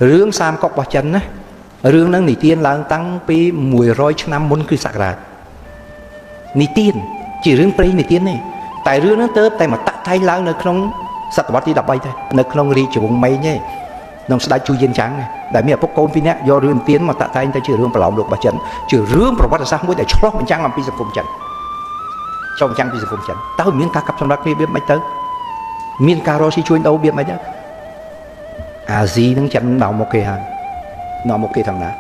រឿងសាមកុករបស់ចិនណារឿងហ្នឹងនិទានឡើងតាំងពី100ឆ្នាំមុនគ្រិស្តសករាជនិទានជារឿងព្រេងនិទានទេតែរឿងហ្នឹងទៅតែមកតាក់តែងឡើងនៅក្នុងសតវត្សទី13ទេនៅក្នុងរាជវង្សមេងទេក្នុងស្ដេចជូយៀនចាំងដែលមានឪពុកកូនពីរនាក់យករឿងនិទានមកតាក់តែងទៅជារឿងប្រឡោមលោករបស់ចិនជារឿងប្រវត្តិសាស្ត្រមួយដែលឆ្លុះបញ្ចាំងអំពីសង្គមចិនឆ្លុះបញ្ចាំងពីសង្គមចិនតើមានការកាប់សម្លាប់គ្នារបៀបម៉េចទៅមានការរកស៊ីជួញដូររបៀបម៉េចទៅអាស៊ីនឹងចិនដល់មកគេហើយនាំមកគេថងណា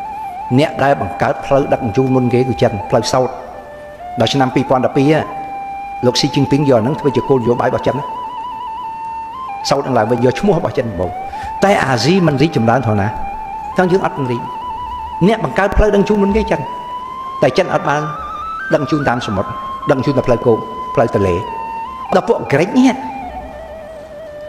អ្នកដែលបង្កើតផ្លូវដឹកជញ្ជូនមុនគេគឺចិនផ្លូវសោតដល់ឆ្នាំ2012លោកស៊ីជីនពីងយកហ្នឹងធ្វើជាគោលនយោបាយរបស់ចិនណាសោតនឹងឡើងវិញយកឈ្មោះរបស់ចិនដំបូងតែអាស៊ីមិនរីកចម្រើនថងណាទាំងយើងអត់រីកអ្នកបង្កើតផ្លូវដឹកជញ្ជូនមុនគេចិនតែចិនអត់បានដឹកជញ្ជូនតាមសមុទ្រដឹកជញ្ជូនតែផ្លូវគោកផ្លូវទន្លេដល់ពួកក្រិចនេះ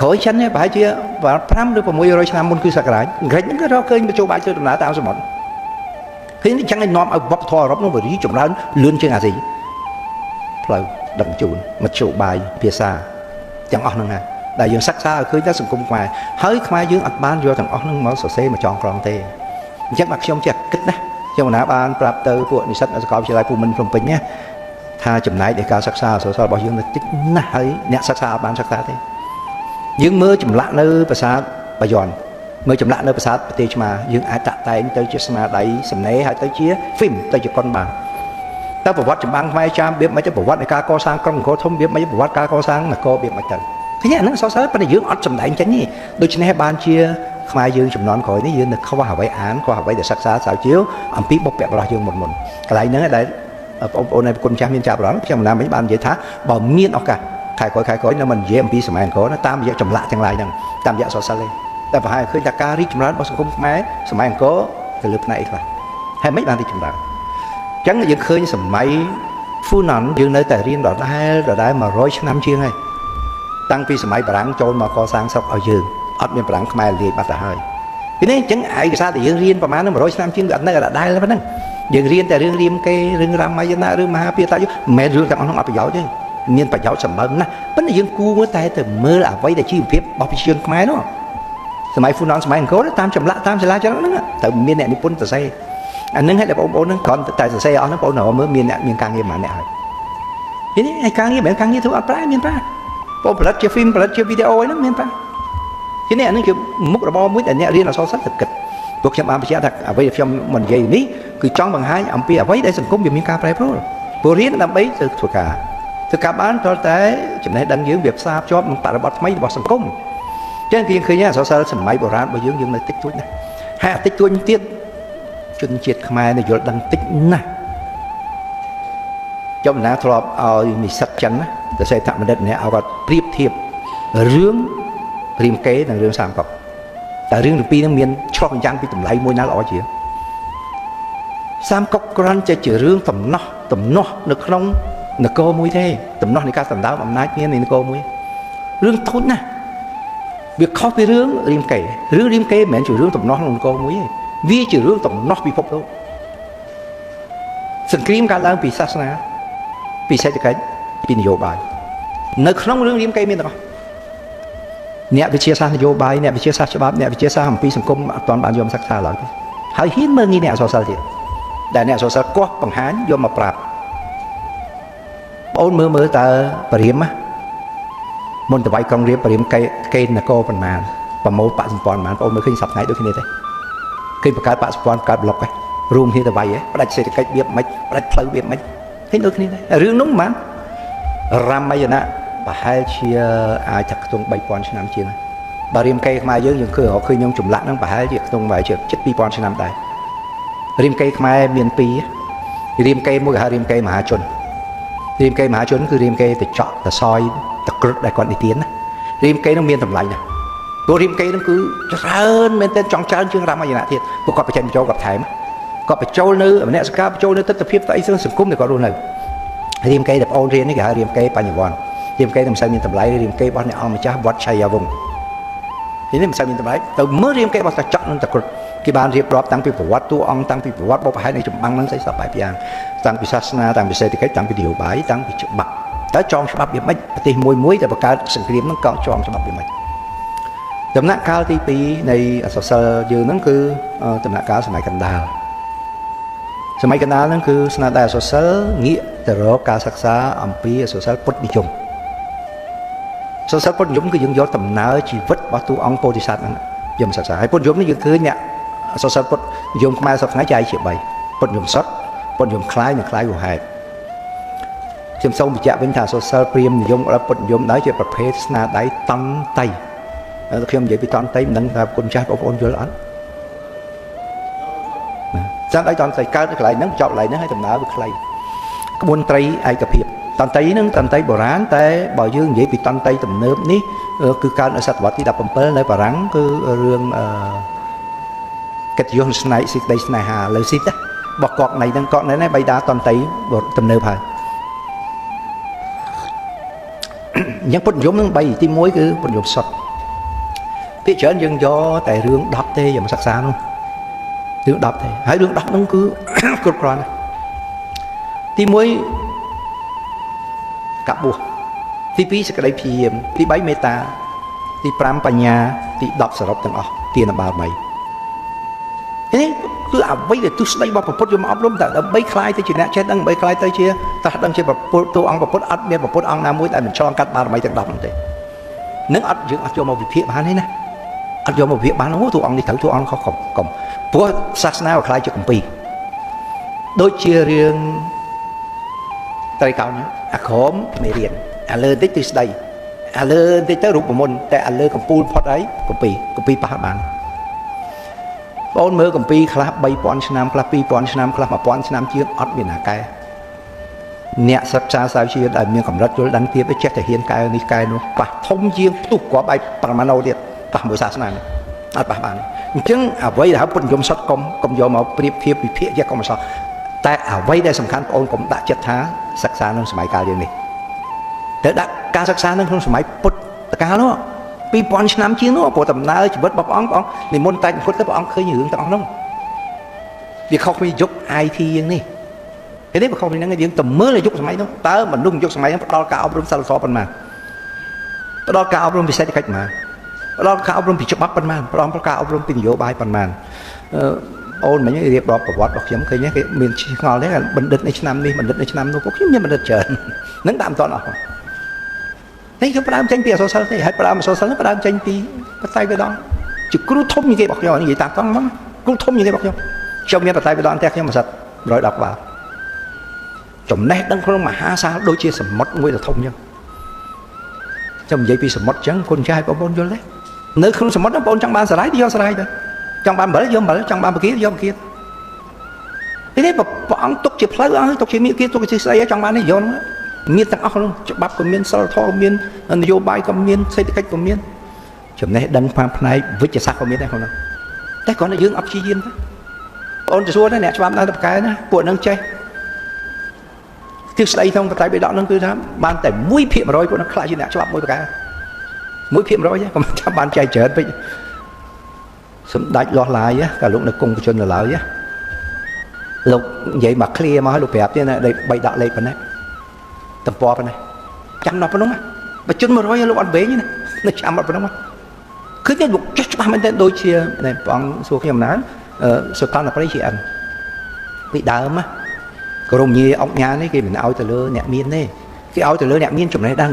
ក្រោយចិននេះប្រហែលជា5ឬ600ឆ្នាំមុនគឺសករាជក្រិចហ្នឹងក៏រកឃើញបញ្ចូលបាយធ្វើដំណើរតាមសមុទ្រឃើញចឹងឲ្យនាំឲ្យវប្បធម៌អឺរ៉ុបនោះវារីកចម្រើនលឿនជាងអាស៊ីផ្លូវដឹកជញ្ជូនមធ្យោបាយភាសាទាំងអស់ហ្នឹងហើយដែលយើងសិក្សាឲ្យឃើញថាសង្គមខ្មែរហើយខ្មែរយើងអត់បានយកទាំងអស់ហ្នឹងមកសរសេរមកចងក្រងទេអញ្ចឹងបាទខ្ញុំចេះគិតណាខ្ញុំណាបានប្រាប់ទៅពួកនិស្សិតនៅសាកលវិទ្យាល័យភូមិន្ទភ្នំពេញណាថាចំណែកនៃការសិក្សាអក្សរសិល្ប៍របស់យើងនៅតិចណាស់ហើយអ្នកសិក្សាអត់បានសិក្សាទេយើងមើលចម្លាក់នៅប្រាសាទបាយ័នមើលចម្លាក់នៅប្រាសាទប្រទេសឆ្មាយើងអាចតាក់តែងទៅជាស្នាដៃសំណេរហើយទៅជា film ទៅជាកុនបានតើប្រវត្តិចម្បាំងខ្មែរចាមរបៀបម៉េចទៅប្រវត្តិនៃការកសាងក្រុងអង្គរធំរបៀបម៉េចប្រវត្តិការកសាងនគររបៀបម៉េចទៅឃើញអាហ្នឹងសរសើរប៉ុន្តែយើងអត់សម្ដែងចេញទេដូច្នេះបានជាខ្មែរយើងចំនួនក្រោយនេះយើងនៅខ្វះអ្វីអានខ្វះអ្វីដែលសិក្សាស្រាវជ្រាវអំពីបុព្វបុរសយើងមុនមុនកន្លែងហ្នឹងដែលបងប្អូននៃគុណចាស់មានចាប់អារម្មណ៍ខ្ញុំណាមិញបាននិយាយថាបើមានឱកាសខែក្រោយខែក្រោយនៅមិននិយាយអំពីសម័យអង្គរណាតាមរយៈចម្លាក់ទាំងឡាយហ្នឹងតាមរយៈសរសើរទេតែប្រហែលឃើញថាការរីកចម្រើនរបស់សង្គមខ្មែរសម័យអង្គរទៅលើផ្នែកអីខ្លះហើយមិនបានរីកចម្រើនអញ្ចឹងយើងឃើញសម័យហ្វូណនយើងនៅតែរៀនដដែលដដែល100ឆ្នាំជាងហើយតាំងពីសម័យបារាំងចូលមកកសាងស្រុកឲ្យយើងអត់មានបារាំងខ្មែរលាយបាត់ទៅហើយពីនេះអញ្ចឹងឯកសារដែលយើងរៀនប្រហែល100ឆ្នាំជាងវាអត់នៅដដែលប៉ុណ្ណឹងយើងរៀនតែរឿងរៀមកេរឿងរាមាយណៈរឿងមហាភារតយុមិនមែនរឿងទាំងអស់នោះអត់ប្រយោជន៍ទេមានប្រយោជន៍សម្បើមណាស់ប៉ុន្តែយើងគួរតែទៅមើលអ្វីដែលជីវភាពរបស់ប្រជាជនខ្មែរនោះសម័យហ្វូណនសម័យអង្គរតាមចម្លាក់តាមសាលាចរហ្នឹងត្រូវមានអ្នកនិពន្ធសរសេរអានឹងឲ្យបងប្អូនហ្នឹងគ្រាន់តែសរសេរអស់ហ្នឹងបងប្អូនមើលមានអ្នកមានការងារប៉ុន្មានអ្នកហើយនេះឯការងារមិនមែនការងារធ្វើអត់ប្រាមានប្រាបងផលិតជា film ផលិតជាវីដេអូអីហ្នឹងមានប្រាទីនេះអានឹងជាមុខរបរមួយដែលអ្នករៀនអក្សរសិល្ប៍ត្រូវគិតពួកខ្ញុំបានបញ្ជាក់ថាអ្វីដែលខ្ញុំមិននិយាយនេះគឺចង់បង្ហាញអំពីអ្វីដែលសង្គមវាមានការប្រែប្រួលព្រោះរៀនដើម្បីទៅធ្វើការធ្វើការបានទាល់តែចំណេះដឹងយើងវាផ្សារភ្ជាប់នឹងបរិបទថ្មីរបស់សង្គមអញ្ចឹងយើងឃើញអក្សរសិល្ប៍សម័យបុរាណរបស់យើងយើងនៅតិចតួចណាស់ហើយអាតិចតួចទៀតជនជាតិខ្មែរនៅយល់ដឹងតិចណាស់ចំណាធ្លាប់ឲ្យនិស្សិតចិនណាទៅសេដ្ឋបណ្ឌិតម្នាក់ឲ្យគាត់ប្រៀបធៀបរឿងរាមកេរ្តិ៍និងរឿងសាមកុកតែរឿងទាំងពីរហ្នឹងមានឆ្លុះបញ្ចាំងពីតម្លៃមួយណាល្អជាងសាមកុកគ្រាន់តែជារឿងតំណោះតំណោះនៅក្នុងនគរមួយទេតំណោះនៃការដណ្ដើមអំណាចគ្នានៃនគរមួយរឿងធូចណាស់វាខុសពីរឿងរាមកេរ្តិ៍រឿងរាមកេរ្តិ៍មិនមែនជារឿងតំណោះក្នុងនគរមួយទេវាជារឿងតំណោះពិភពលោកសង្គ្រាមកើតឡើងពីសាសនាពីសេដ្ឋកិច្ចពីនយោបាយនៅក្នុងរឿងរាមកេរ្តិ៍មានទាំងអស់អ្នកវិទ្យាសាស្ត្រនយោបាយអ្នកវិទ្យាសាស្ត្រច្បាប់អ្នកវិទ្យាសាស្ត្រអំពីសង្គមអត់ទាន់បានយកមកសិក្សាឡើយទេហើយហ៊ានមើលងាយអ្នកអក្សរសិល្ប៍ទៀតដែលអ្នកអក្សរសិល្ប៍កោះបង្ហាញយកមកប្រាប់បងអូនមើលមើលតើបរិមណាមុនទៅវាយក្រុងរាពបរិមកេកេននគរប៉ុន្មានប្រមូលបកសម្ព័ន្ធប៉ុន្មានបងអូនមើលឃើញសប្តាហ៍ដូចគ្នាទេឃើញបង្កើតបកសម្ព័ន្ធបង្កើតប្លុកឯងរួមគ្នាទៅវាយឯងផ្ដាច់សេដ្ឋកិច្ចរបៀបម៉េចផ្ដាច់ផ្លូវរបៀបម៉េចឃើញដូចគ្នាដែររឿងនោះមិនរាមយណៈប្រហែលជាអាចថាខ្ទង់3000ឆ្នាំជាងបើរាមកេរ្តិ៍ខ្មែរយើងយើងឃើញរកឃើញខ្ញុំចម្លាក់ហ្នឹងប្រហែលជាខ្ទង់ប្រហែលជាជិត2000ឆ្នាំដែររាមកេរ្តិ៍ខ្មែរមានពីររាមកេរ្តិ៍មួយគេហៅរាមកេរ្តិ៍មហាជនរាមកេរ្តិ៍មហាជនគឺរាមកេរ្តិ៍ទៅចក់ទៅសយតក្រុតដែលគាត់និទានណារាមកេរ្តិ៍ហ្នឹងមានតម្លៃណាស់ព្រោះរាមកេរ្តិ៍ហ្នឹងគឺច្រើនមែនទែនចង់ច្រើនជាងរាមយណៈទៀតពួកគាត់បញ្ចេញបញ្ចូលគាត់ថែមគាត់បញ្ចូលនៅមនសិការបញ្ចូលនៅទិដ្ឋភាពទៅអីសង្គមដែលគាត់រស់នៅរាមកេរ្តិ៍ដែលបងអូនរៀននេះគេហៅរាមកេរ្តិ៍បញ្ញវន្តរាមកេរ្តិ៍មិនសូវមានតម្លៃរាមកេរ្តិ៍របស់អ្នកអង្គម្ចាស់វត្តឆៃយាវង្សនេះមិនសូវមានតម្លៃទៅមើលរាមកេរ្តិ៍របស់តាចក់និងតាក្រុតគេបានរៀបរាប់តាំងពីប្រវត្តិតួអង្គតាំងពីប្រវត្តិបុព្វហេតុនៃចម្បាំងហ្នឹងស្អីសពបែបយ៉ាងតាំងពីសាសនាតាំងពីសេដ្ឋកិច្ចតាំងពីនយោបាយតាំងពីច្បាប់តើចងច្បាប់វាម៉េចប្រទេសមួយមួយដែលបង្កើតសង្គ្រាមហ្នឹងក៏ចងច្បាប់វាម៉េច ដំណាក់កាលទី2នៃអក្សរសិល្ប៍យើងហ្នឹងគឺដំណាក់កាលសម័យកណ្ដាលសម័យកណ្ដាលហ្នឹងគឺស្នាដៃអក្សរសិល្ប៍ងាកទៅរកការសិក្សាអំពីអក្សរសិល្ប៍ពុទ្ធនិយមអក្សរសិល្ប៍ពុទ្ធនិយមគឺយើងយកដំណើរជីវិតរបស់តួអង្គពោធិសត្វហ្នឹងយកមកសិក្សាហើយពុទ្ធនិយមនេះយើងឃើញអ្នកអក្សរសិល្ប៍ពុទ្ធនិយមខ្មែរសប្តាហ៍ថ្ងៃចែកជា3ពុទ្ធនិយមសុទ្ធពុទ្ធនិយមคล้ายនិងคล้ายហួហេតុខ្ញុំសូមបញ្ជាក់វិញថាអក្សរសិល្ប៍ព្រាហ្មណ៍និយមដល់ពុទ្ធនិយមដែរជាប្រភេទស្នាដៃតន្តីខ្ញុំនិយាយពីតន្តីមិនដឹងថាគុណចាស់បងប្អូនយល់អត់ស្នាដៃតន្តីកើតនៅកន្លែងហ្នឹងចប់កន្លែងហ្នឹងហើយដំណើរវាខ្លីក្បួនត្រីឯកភាពតន្តីហ្នឹងតន្តីបុរាណតែបើយើងនិយាយពីតន្តីទំនើបនេះគឺកើតនៅសតវត្សទី17នៅបារាំងគឺរឿងកិត្តិយសស្នេហ៍សេចក្តីស្នេហាលើស៊ីតរបស់កកណៃហ្នឹងកកណៃហ្នឹងបៃតាតន្តីទំនើបហើយអញ្ចឹងពុទ្ធនិយមនឹង3ទី1គឺពុទ្ធនិយមសុទ្ធភាគច្រើនយើងយកតែរឿង10ទេយកមកសិក្សានោះរឿង10ទេហើយរឿង10ហ្នឹងគឺគ្រប់គ្រាន់ទី1កបួសទី2សេចក្តីព្យាយាមទី3មេត្តាទី5បញ្ញាទី10សរុបទាំងអស់ទានបារមីនេះគឺអ្វីដែលទស្សនៈរបស់ពុទ្ធយកមកអប់រំតែដើម្បីคล้ายទៅជាអ្នកចេះដឹងដើម្បីคล้ายទៅជាត្រាស់ដឹងជាពុទ្ធតួអង្គពុទ្ធអត់មានពុទ្ធអង្គណាមួយដែលមិនឆ្លងកាត់បារមីទាំង10ហ្នឹងទេនឹងអត់យើងអត់យកមកវិភាគបានទេណាអត់យកមកវិភាគបានអូតួអង្គនេះត្រូវតួអង្គខុសកុំព្រោះសាសនាវាคล้ายជាគម្ពីរដូចជារឿងត្រីកោណអាក្រមមេរៀនអាលើបន្តិចទិស្ដីអាលើបន្តិចទៅរូបមន្តតែអាលើកំពូលផុតហើយគម្ពីរគម្ពីរប៉ះបានបងមើលគម្ពីរខ្លះ3000ឆ្នាំខ្លះ2000ឆ្នាំខ្លះ1000ឆ្នាំជាងអត់មានណាកែអ្នកសិក្សាស្រាវជ្រាវដែលមានកម្រិតយល់ដឹងទៀតចេះតែហ៊ានកែនេះកែនោះប៉ះធំជាងផ្ទុះគ្រាប់បែកប្រមាណូទៀតប៉ះមួយសាសនានេះអត់ប៉ះបានអញ្ចឹងអ្វីដែលពុទ្ធនិយមសុទ្ធកុំយកមកប្រៀបធៀបវិភាគយកកុំអសោះតែអ្វីដែលសំខាន់បងអូនកុំដាក់ចិត្តថាសិក្សាក្នុងសម័យកាលយើងនេះទៅដាក់ការសិក្សានៅក្នុងសម័យពុទ្ធកាលនោះ2000ឆ្នាំជាងនោះព្រោះដំណើរជីវិតរបស់ព្រះអង្គព្រះអង្គនិមន្តតែពុទ្ធទៅព្រះអង្គឃើញរឿងទាំងអស់នោះវាខុសពីយុគ IT យើងនេះពេលនេះវាខុសពីហ្នឹងយើងទៅមើលយុគសម័យនោះតើមនុស្សយុគសម័យនោះផ្ដល់ការអប់រំសិលធម៌ប៉ុន្មានផ្ដល់ការអប់រំពិសេសកិច្ចប៉ុន្មានផ្ដល់ការអប់រំពីច្បាប់ប៉ុន្មានផ្ដល់ការអប់រំពីនយោបាយប៉ុន្មានអូនមិញរៀបរាប់ប្រវត្តិរបស់ខ្ញុំឃើញគេមានឆ្ងល់ទេបណ្ឌិតในឆ្នាំនេះបណ្ឌិតในឆ្នាំនោះពួកខ្ញុំមានបណ្ឌិតច្រើននឹងដាក់មិនទាន់អស់នេះគឺផ្ដើមចេញពីអក្សរសិល្ប៍ទេហើយផ្ដើមអក្សរសិល្ប៍ផ្ដើមចេញពីបតៃបិដកជាគ្រូធំជាងគេរបស់ខ្ញុំនិយាយតាមត្រង់ហ្មងគ្រូធំជាងគេរបស់ខ្ញុំខ្ញុំមានបតៃបិដកផ្ទះខ្ញុំមួយសិត110ក្បាលចំណេះដឹងក្នុងមហាសាលដូចជាសមុទ្រមួយដ៏ធំអញ្ចឹងខ្ញុំនិយាយពីសមុទ្រអញ្ចឹងគុណចាស់ឲ្យបងប្អូនយល់ទេនៅក្នុងសមុទ្របងប្អូនចង់បានសារាយយកសារាយទៅចង់បានអំបិលយកអំបិលចង់បានបកាយកបកានេះព្រះអង្គទុកជាផ្លូវឲ្យទុកជាមាគ៌ាទុកជាស្អីចង់បាននេះយកមានទាំងអស់នោះច្បាប់ក៏មានសិលធម៌ក៏មាននយោបាយក៏មានសេដ្ឋកិច្ចក៏មានចំណេះដឹងផ្នែកវិទ្យាសាស្ត្រក៏មានដែរក្នុងនោះតែគ្រាន់តែយើងអត់ព្យាយាមទេបងអូនទៅសួរណាអ្នកច្បាប់នៅតកែណាពួកនឹងចេះទិស្ដីក្នុងបតៃបិដកហ្នឹងគឺថាបានតែ1%ពួកនឹងខ្លះជាអ្នកច្បាប់មួយប្រការ1%ទេកុំចាំបានចែកច្រើនពេកសម្ដេចលោះឡាយកាលលោកនៅគង់ប្រជជននៅឡើយលោកនិយាយមកឃ្លាមកឲ្យលោកប្រាប់ទៀតណាបីដាក់លេខប៉ុណ្ណេះទំព័រប៉ុណ្ណេះចាំដល់ប៉ុណ្ណឹងបើជន100លោកអត់វែងណានៅចាំអត់ប៉ុណ្ណឹងឃើញទេលោកចេះច្បាស់មែនទែនដូចជាព្រះអង្គសួរខ្ញុំណាសុតន្តប្រៃជាអិនពីដើមក្រុមញាអង្គញានេះគេមិនឲ្យទៅលើអ្នកមានទេគេឲ្យទៅលើអ្នកមានចំណេះដឹង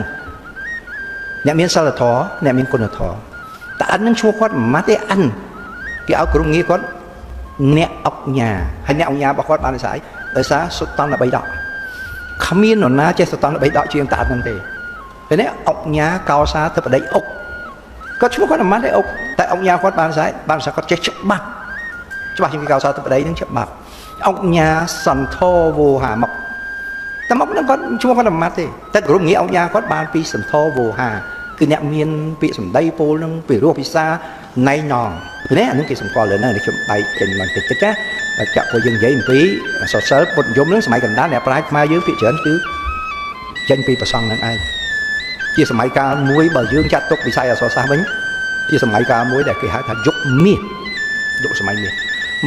អ្នកមានសិលធម៌អ្នកមានគុណធម៌តែអិននឹងឈ្មោះគាត់មិនម៉ាត់ទេអិនគេឲ្យក្រុមងារគាត់អ្នកអង្គញាហើយអ្នកអង្គញារបស់គាត់បានដោយសារដោយសារសុតន្តបីដកគ្មាននរណាចេះសតន្តបីដកជាងតាហ្នឹងទេពេលនេះអង្គញាកោសាធិបតីអុកគាត់ឈ្មោះគាត់មិនម៉ាត់ទេអុកតែអង្គញាគាត់បានស្អែកបានស្អាគាត់ចេះច្បាប់ច្បាស់ជាងគេកោសាធិបតីហ្នឹងច្បាប់អង្គញាសន្ធោវោហាមកតែមកហ្នឹងគាត់ឈ្មោះគាត់មិនម៉ាត់ទេតែក្រុមងារអង្គញាគាត់បានពីសន្ធោវោហាគឺអ្នកមានពាក្យសម្ដីពោលហ្នឹងពីរោះពិសាណៃណងនេះអានឹងគេសម្គាល់លើហ្នឹងនេះខ្ញុំបែកចេញមកតិចតិចណាចាក់ពួកយើងនិយាយអំពីអក្សរសិល្ប៍ពុទ្ធនិយមហ្នឹងសម័យកណ្ដាលអ្នកប្រាជ្ញខ្មែរយើងភាគច្រើនគឺចេញពីព្រះសង្ឃហ្នឹងឯងជាសម័យកាលមួយបើយើងចាត់ទុកវិស័យអក្សរសាស្ត្រវិញជាសម័យកាលមួយដែលគេហៅថាយុគមាសយុគសម័យមាស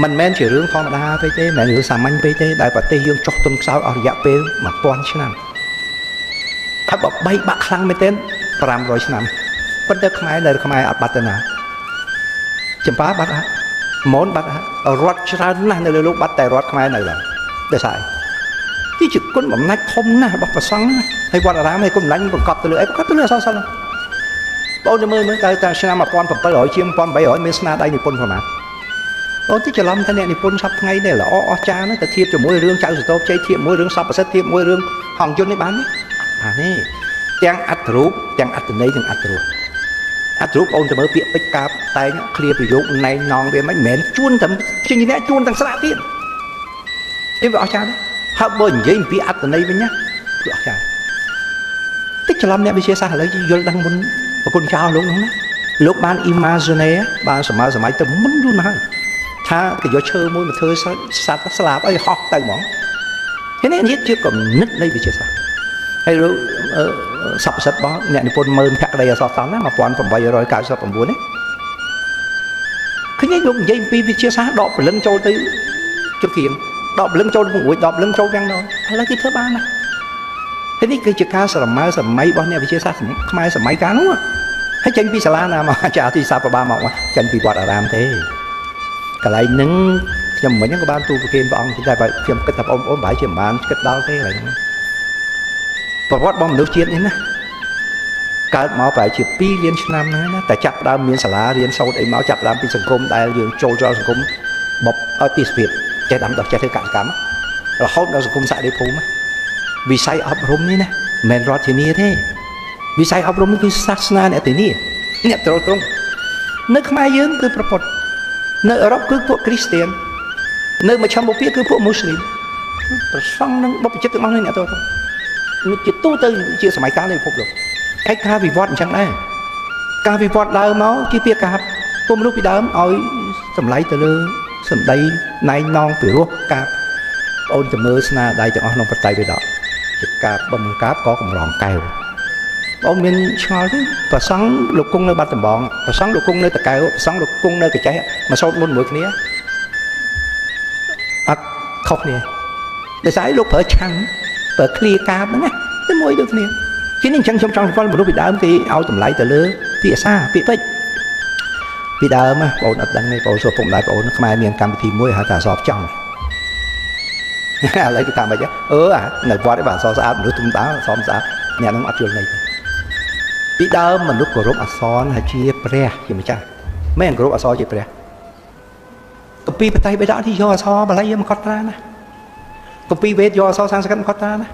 មិនមែនជារឿងធម្មតាពេកទេមិនមែនរឿងសាមញ្ញពេកទេដែលប្រទេសយើងចុះទុនខ្សោយអស់រយៈពេល1000ឆ្នាំហើយបើបែកបាក់ខ្លាំងមែនទែន500ឆ្នាំប៉ុន្តែខ្មែរនៅខ្មែរអត់បាត់ទៅណា ចម្ប៉ាបាត់ហើយមនបាត់ហើយរត់ច្រើនណាស់នៅលើលោកបាត់តែរត់ខ្មែរនៅឡើយដោយសារទីជាគុណបំណាច់ធំណាស់របស់ព្រះសង្ឃណាហើយវត្តអារាមហើយគុណបំណាច់បង្កប់ទៅលើអីបង្កប់ទៅលើអក្សរសិល្ប៍បងទៅមើលមើលតើតាឆ្នាំ1700ជាង1800មានស្នាដៃនិពន្ធប្រមាណបងទីច្រឡំថាអ្នកនិពន្ធសប្ថ្ងៃនេះល្អអស្ចារ្យណាស់តែធៀបជាមួយរឿងចៅសតោជ័យធៀបមួយរឿងសពប្រសិទ្ធធៀបមួយរឿងហង្សយន្តនេះបានទេបានទេទាំងអត្តរូបទាំងអត្តន័យទាំងអត្តរសអត្តរូបអូនទៅមើលពាក្យពេចន៍កាបតែងឃ្លាប្រយោគណែនណងវាមិនមែនជួនតែជាអ្នកជួនទាំងស្រាក់ទៀតនេះវាអស្ចារ្យណាស់ហើយបើនិយាយអំពីអត្តន័យវិញណាគឺអស្ចារ្យតិចច្រឡំអ្នកវិទ្យាសាស្ត្រឥឡូវយល់ដឹងមុនប្រគុណចៅលោកនោះណាលោកបាន imagine បានសម័យសម័យទៅមុនយូរណាស់ហើយថាគេយកឈើមួយមកធ្វើសត្វស្លាប់អីហោះទៅហ្មងនេះនេះជាគំនិតនៃវិទ្យាសាស្ត្រហើយលោកសពសិទ្ធរបស់អ្នកនិពន្ធម៉ឺនភក្តីអសរសាស្ត្រណា1899នេះឃើញលោកនិយាយអំពីវិទ្យាសាស្ត្រដកព្រលឹងចូលទៅជង្គៀងដកព្រលឹងចូលទៅរួចដកព្រលឹងចូលយ៉ាងណោឥឡូវគេធ្វើបានណាហើយនេះគឺជាការស្រមើសម័យរបស់អ្នកវិទ្យាសាស្ត្រខ្មែរសម័យកាលនោះហើយចេញពីសាលាណាមកអាចារ្យទីសាប្របាមកចេញពីវត្តអារាមទេកន្លែងហ្នឹងខ្ញុំមិញក៏បានទូប្រគេនព្រះអង្គតែខ្ញុំគិតថាបងប្អូនប្រហែលជាមិនបានគិតដល់ទេកន្លែងហ្នឹងប្រវត្តិរបស់មនុស្សជាតិនេះណាកើតមកប្រហែលជា2លានឆ្នាំហ្នឹងណាតែចាប់ដើមមានសាលារៀនសូត្រអីមកចាប់ដើមពីសង្គមដែលយើងចូលចូលសង្គមបបឲ្យទីសភាពចេះដាំដុះចេះធ្វើកសិកម្មរហូតដល់សង្គមសហរីភូមិវិស័យអប់រំនេះណាមិនមែនរដ្ឋធានីទេវិស័យអប់រំនេះគឺសាសនាអ្នកធានាអ្នកត្រង់នៅខ្មែរយើងគឺប្រពុតនៅអឺរ៉ុបគឺពួកគ្រីស្ទៀននៅមជ្ឈមបូព៌ាគឺពួកមូស្លីមប្រសង់និងបុព្វជិតទាំងអស់នេះអ្នកត្រង់ជាទូទៅជាសម័យកាលនៃពិភពលោកហើយការវិវត្តអញ្ចឹងដែរការវិវត្តដើមមកជាពាក្យកាព្យពុំមនុស្សពីដើមឲ្យសម្លៃទៅលើសម្ដីណែនណងពីរោះកាព្យបងទៅមើលស្នាដៃទាំងអស់ក្នុងប្រតិបត្តិជាកាព្យបំកាព្យក៏កម្រងកែវបងមានឆ្ងល់ទេប្រសង់លោកគង់នៅបាត់ដំបងប្រសង់លោកគង់នៅតកែវប្រសង់លោកគង់នៅកញ្ចេះមកសូត្រមុនមួយគ្នាអត់ខុសគ្នាដោយសារលោកប្រើឆាំងប្រើឃ្លាកាព្យហ្នឹងណាតែមួយដូចគ្នាជានេះអញ្ចឹងខ្ញុំចង់ស្គាល់មនុស្សពីដើមគេឲ្យតម្លៃទៅលើពាក្យអាសាពាក្យពេចន៍ពីដើមណាបងអត់ដឹងទេបងសួរពុកម្ដាយបងខ្មែរមានកម្មវិធីមួយហៅថាអសរចង់ឥឡូវគេថាម៉េចអឺនៅវត្តឯបាទអសរស្អាតមនុស្សទុំដើអសរស្អាតអ្នកនឹងអត់យល់ន័យទេពីដើមមនុស្សគោរពអសរហើយជាព្រះជាម្ចាស់មិនគោរពអសរជាព្រះគម្ពីរបតៃបិដកនេះយកអសរបាលីមកកត់ត្រាណាគម្ពីរវេទយកអសរសំស្ក្រឹតមកកត់ត្រាណា